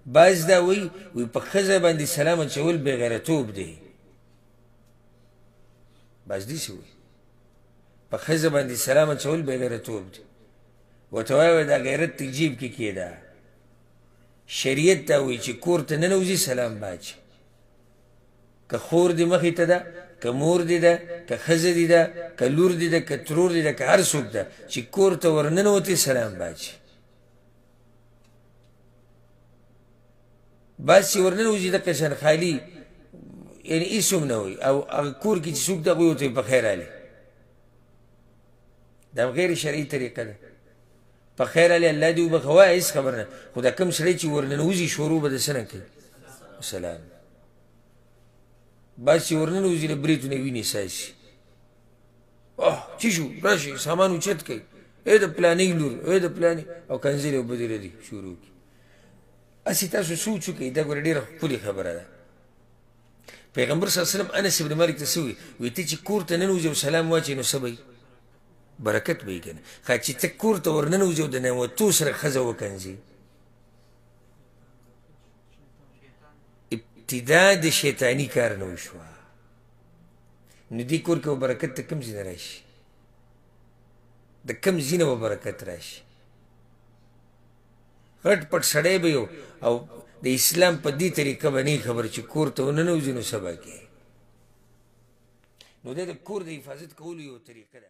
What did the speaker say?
بعض دا وایي، وایي په ښځه باندې سلام اچول بېغیرتوب دی. بعض داسې وایي، په ښځه باندې سلام اچول بېغیرتوب دی. ورته وایه دا غیرت ته جیب کې کېده. شریعت دا وایي چې کور ته ننوځي سلام به اچوي. که خور دې مخې ته ده، که مور دې ده، که ښځه دې ده، که لور دې ده، که ترور دې ده، که هر څوک ده، چې کور ته ورننوتې سلام به اچوي. بعض چې ورننوځي دقه شان خالي، یعنې هېڅ هم نه وایي، او هغه کور کې چې څوک ده هغوی ورته وایي په خیر راغلې. دا هم غیر شرعي طریقه ده. په خیر راغلې الله دې وبخښه، وایه هېڅ خبره نه، خو دا کوم سړی چې ورننوځي شروع به د څه نه کوي؟ سلام. بعض چې ورننوځي له برېتو نه وینې څاڅي، اه چې شو راشي سامان اوچت کوي، ای د پلانۍ لور، ای د پلانۍ، او کنځلې او بدې ردې شروع کړي. هسې تاسو سوچ وکړئ، دا ګوره ډېره ښکلې خبره ده. پیغمبر صلی الله علیه وسلم انس بن مالک ته څه وایي؟ وایي ته چې کور ته ننوځې او سلام واچوې نو څه به وي؟ برکت به وي که نه؟ ښه چې ته کور ته ورننوځې او د ننوتو سره ښځه وکنځې، ابتدا د شیطاني کار نه وشوه، نو دې کور کې به برکت د کوم ځای نه راشي؟ د کوم ځای نه به برکت راشي؟ غټ پټ سړی به یو او د اسلام په دې طریقه به نه خبر چې کور ته وننوځي نو څه به کوې. نو دا د کور د حفاظت کولو یو طریقه ده.